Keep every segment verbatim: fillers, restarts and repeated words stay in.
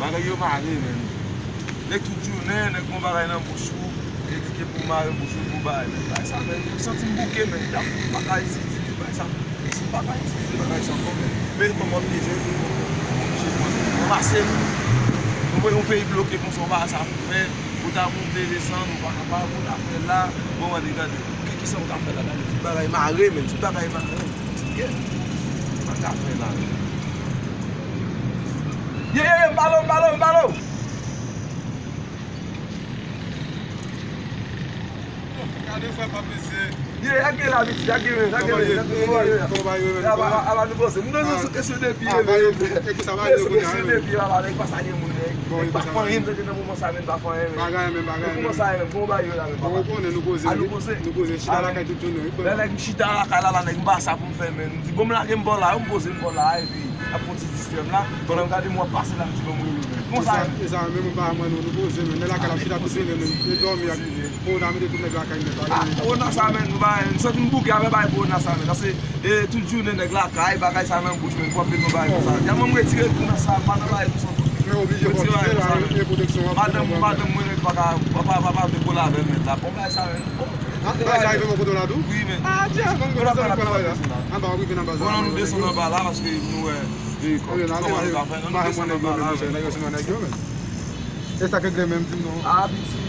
Bagay yo mare, menn. Nèg tout jounen, nèg gon bagay nan bouch ou, e di ke pou mare bouch ou, pou bagay, menn. Bagay sa, menn, m santi m bouke, menn. Y ap, m pa ka itilize bagay sa. Si m pa ka itilize bagay sa ankò, menn. Men kòman m bezwen, m oblije pran, ranmase m. Ou wè yon peyi bloke konsa, ou pa sa pou fè. Ou ta monte desann, ou pa kapab, ou ta fè la. Bon, mande, gade. Ki, kisa ou ta fè la? Gade, tout bagay mare, menn. Tout bagay mare. Ti kè. Ou pa ka fè la, menn. Ye, ye, ye, m pale w, m pale w, m pale w. Gade frè pa mesye. Ye, ake la, piti, ake men, ake men, ake men. Kòman bagay yo, menn? Ala, ala, nou panse. M nan sou kesyon depi, menn. Kesyon depi, ala, nèg pa sa gen moun, nèg. Nèg pa fè anyen, m tande nan moman sa, menn, pa fè anyen, menn. Bagay, menn, bagay, menn. Kòman sa ye, menn? Kòman bagay yo la, menn, papa? Bon, ou konnen, nou poze, nou poze, chita lakay tout jounen, wi, frè. Lè nèg m chita lakay la, la, nèg m pa sa pou m fè, menn. M di, bon, m lage m bò la, m poze m bò la, epi ap fè yon ti distrè m la. Pandan m gade m wè w ap pase la, m di bon m rele w. Kòman sa ye? E sa menm, ou pa mwen, nou, nou poze, menn. Nèg lakay la chita tout jounen, menn. E dòmi ak kowona, mete tout nèg lakay nèt. Ah, kowona sa, menn, nou pa, m santi m bouke avè bagay kowona sa, menn. Paske, e, tout jounen nèg lakay, bagay sa nan bouch, menn, pou ap met yon bagay konsa. Tèlman m retire kowona sa, m pa nan bagay konsa. Men oblije fò kite la, e pwoteksyon an. Madanm, madanm mwen, nèg pa ka, pa, pa, pa, pa vle kole avè m, menn, la. Bon, bagay sa, menn. Bagay sa rive bò kote w la tou? Wi, men. Ah, Dye, bon, bon, sa nou pral la. Anba, w rive nan baz la. Bon, nou desann anba la, paske nou wè, e, kòman nou ka fè, nou desann anba la, men. Nèg yo se nan nèg yo, men. E sa k regle menm, di m non. Ah, piti.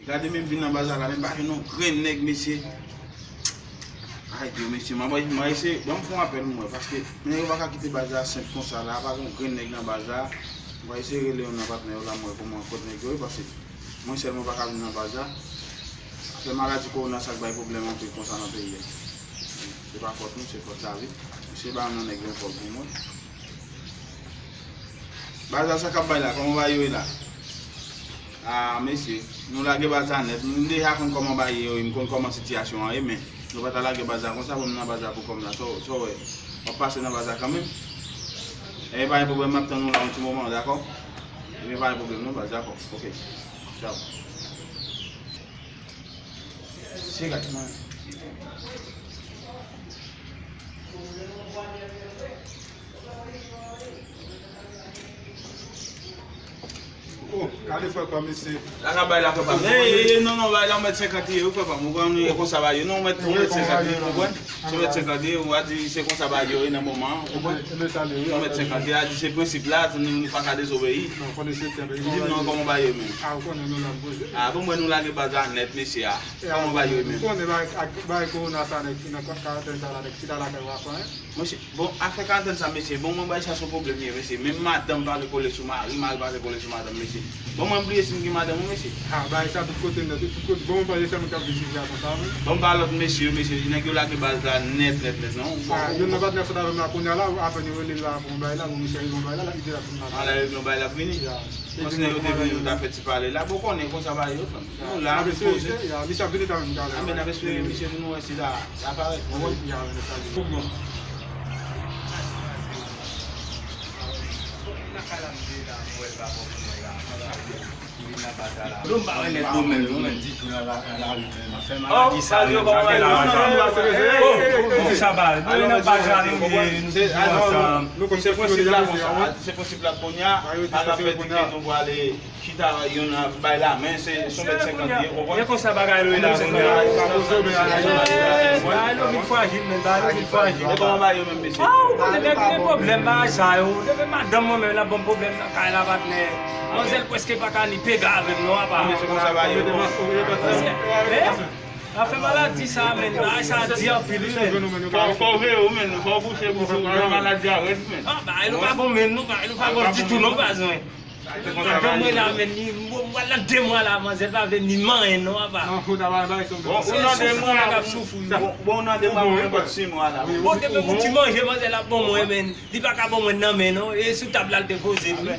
Gade menm vin nan baz la, menm pa jwenn yon grenn nèg, mesye. Ay, Dye, mesye, mwen, mwen, mwen eseye, ban m fè yon apèl, mwen, paske nèg yo pa ka kite baz la senp konsa la, pa gen yon grenn nèg nan baz la. Mwen eseye rele youn nan patnè yo la, mwen, kòman, kot nèg yo ye, paske mwen sèl mwen pa ka vin nan baz la. Afè maladi kowona sa k bay pwoblèm anpil konsa nan peyi a. Se pa fòt nou, se fòt lavi. Mesye ba youn nan nèg yo yon kòb pou mwen. Baz la, sa k ap bay la, kòman bagay yo ye la? Ah, mesye, nou lage baz la nèt. M deja konn kòman bagay yo ye, m konn kòman sitiyasyon an ye, men nou pa ta lage baz la konsa pou m nan baz la pou kòm la. Sa w, sa w wè? W ap pase nan baz la kanmenm? Ebyen, pa gen pwoblèm, m ap tann ou la yon ti moman, dakò? Ebyen, pa gen pwoblèm non, baz, dakò. Oke. Tchaw. Se gade mwen. Oh, gade frè pa m, mesye. La ka bay la, frè pa m. Ey, ey, ey, non, non, bay la, yon mèt senkant li ye, wi, frè pa m. Ou konn, e konsa bagay yo. Non, yon mèt, yon mèt senkant li ye, ou konprann? Se yon mèt senkant li ye, ou a di se konsa bagay yo ye nan moman an, ou konprann? Yon mèt senkant li ye, a di se prensip la, nou, nou pa ka dezobeyi. Di m non, kòman bagay yo menm? Ah, ou konnen nou la poze. Ah, bon, mwen, nou lage baz la nèt, mesye a. Kòman bagay yo menm? Ou konnen bagay, ak bagay kowona sa, nèg ki nan karantèn sa la, nèg ki ta lakay ou a fè anyen. Mesye, bon, afè karantèn sa, mesye, bon, mwen bay sa se yon pwoblèm li ye, mesye. Menm madanm pa vle kole sou mari, mari pa vle kole sou madanm, mesye. Bon, mwen bliye si m gen madanm, wi, mesye. Ah, bagay sa tout kote nèt, tout kote. Bon, mwen panse se mwen k ap viv sitiyasyon sa, wi. Bon, m pa lòt mesye yo, mesye. Nèg yo lage baz la, Nèt, nèt, nèt, non. Ah, youn nan patnè sot avè m la kounye a la, apèn yo rele l la pou yon bagay la, bon, misye rive yon bagay la, l ap kite l ap vin la. Ah, l ap rive yon bagay la vini. Ya. Konsa yo te vini, yo ta fè ti pale la. Bon, konnen konsa bagay yo fè. Nou la, nou poze. Ya, misye ap vini kanmenm talè. Ah, men n ap espere misye pou nou wè si l a, l a parèt, konprann? Ya, men sa li. Yo, m pa wè nèg yo menm, yo menm ditou nan la, nan lari menm. Afè maladi sa menm, sa gen lajan. Oh, oh, sa ba, nou nan baz la, nou ye, nou toujou ansanm. Se prensip la konsa, se prensip la kounye a, a la fè di ke nou prale chita, youn bay la men, se, se yon mèt senkant li ye, konprann? E konsa bagay yo ye la kounye a. Bagay yo vin frajil, men, bagay yo vin frajil. E kòman bagay yo menm, mesye? Ah, ou konnen nèg gen pwoblèm bagay sa yo. Depi madanm mwen menm, l ap ban m pwoblèm nan kay la, patnè. Manzèl prèske pa ka ni pega avè m non, apa. Afè maladi sa, men, bagay sa di anpil, wi, men. Fò, fò w veye w, men, fò w bouche bouch ou, men maladi a rèd, men. Ah, bagay nou pa bon, men, nou, bagay nou pa bon ditou, non, pa zwen. Madanm mwen la, men, li, m, m pral nan de mwa la, manzè pa vle ni manyen, non, apa. Bon, ou nan de mwa, bon, bon, ou nan de mwa, ou nenpòt sis mwa la. Bon, depi pou ti manje, manzè la bon mwen, men. Li pa ka ban mwen nan men non. E sou tab la l te poze l wi.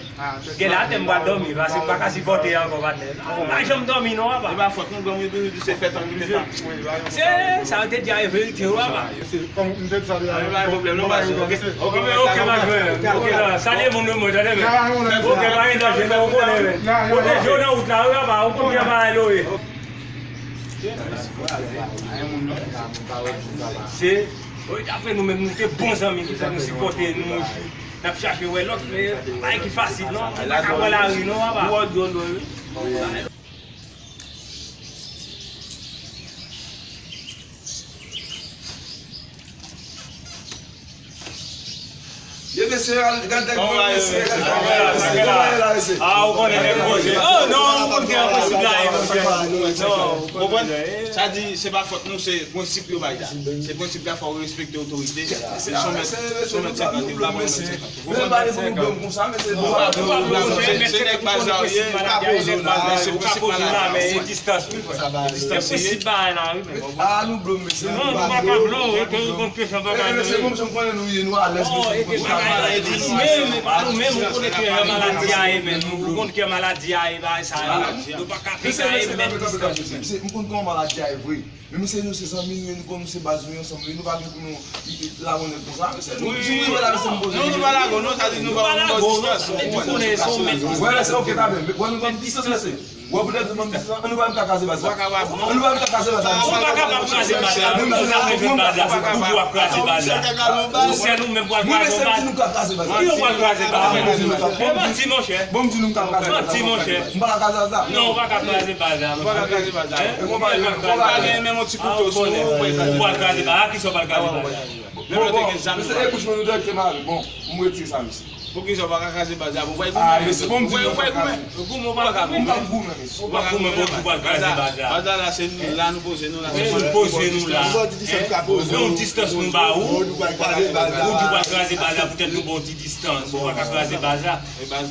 Gen lè atè m pral dòmi, paske m pa ka sipòte ankò, patnè. M pa janm dòmi non, apa. E pa fòt nou, granmoun yo toujou di se fè tan ki fè tan. Se sa yo te di a, e verite wi, apa. E pa gen pwoblèm non, baz. Ok, ok, ok, baz. Ok, la. Salye moun yo, mwen, tande, men. Ok, pa gen danje, men, ou konnen, men. Pwoteje w nan wout la wi, apa. Ou konn jan bagay yo ye. Se, wi, apre nou menm, nou te bon zanmi ki fè nou sipòte nou. N ap chache wè lòt, men bagay ki fasil non. Ou pa ka pran lari non, apa. Ye mesye, gad nèg yo, mesye, gad nèg yo, mesye. Kòman ye la, mesye? Ah, ou konnen nèg poze. Oh non, ou konn ki an prensip la ye, monchè. Non, ou konprann? Sa di, se pa fòt nou, se prensip yo bay la. Se prensip la, fò w respekte otorite. Se yon mèt, se yon mèt senkant, yo pa pran mèt senkant. Ou konprann? Mwen pa de pou nou blòm konsa, men se nou pa blòm, se nèg baz la w ye, ou ka poze w la, men se prensip la, men e distans wi, frè. E distans wi. Prensip bagay la wi, men. A nou blòm, mesye. Non, nou pa ka blòm, e ke ou konn kesyon bagay nou ye. Mesye, bon, jan m konnen nou ye, nou alèz, mesye. Bon, e ke bagay la ye, nou menm, e pa nou menm, ou konnen ki maladi a ye, men nou konn ki maladi a ye, bagay sa yo. Nou pa ka fè sa, e mèt distans wi, men. Mesye, m konn kòman maladi a ye vre. Men mesye, nou se zanmi nou ye, nou konn nou se baz nou ye ansanm, nou pa gen pou nou lage nèg konsa. Mesye, nou, si nou rive la, mesye, nou poze. Non, nou pa lage w non, sa di nou pa ban w distans. Wè, mesye, ok, ta byen. Wè, nou ban m distans, mesye. Wè, poutèt nou ban m distans, nou pa menm ka kraze baz la. Nou pa kapab kraze baz la. Ou pa kapab kraze baz la. Ou pa kapab kraze baz la. Ou di w ap kraze baz la. Ou sèl ou menm pral kraze baz la. Ki yo pral kraze baz la? E manti, monchè. Bon, m di nou m ka kraze baz la. Manti, monchè. M pa ka kraze baz la. Non, ou pa ka kraze baz la. Ou pa ka kraze baz la. E konpayi, konpayi. Pa gen menm yon ti kouto sou ou, ou pral kraze baz la. Kisa w pral kraze baz la? Menm lè te gen zam. Mesye, e bouch mwen nou dirèkteman ale. Bon, m retire sa, mesye. Poukisa w pa ka kraze baz la? Bon, w pral goumen. Mesye, bon, m di nou m pa ka kraze. Goumen, ou pa ka goumen. M p ap goumen, mesye. Ou pa goumen, bon, ou pral kraze baz la. Baz la, la, se nou, la nou poze nou, la se nou. Nou poze nou la. Yon distans nou ba ou. Ou di w pral kraze baz la, poutèt nou ba w ti distans. Ou pa ka kraze baz la. E baz.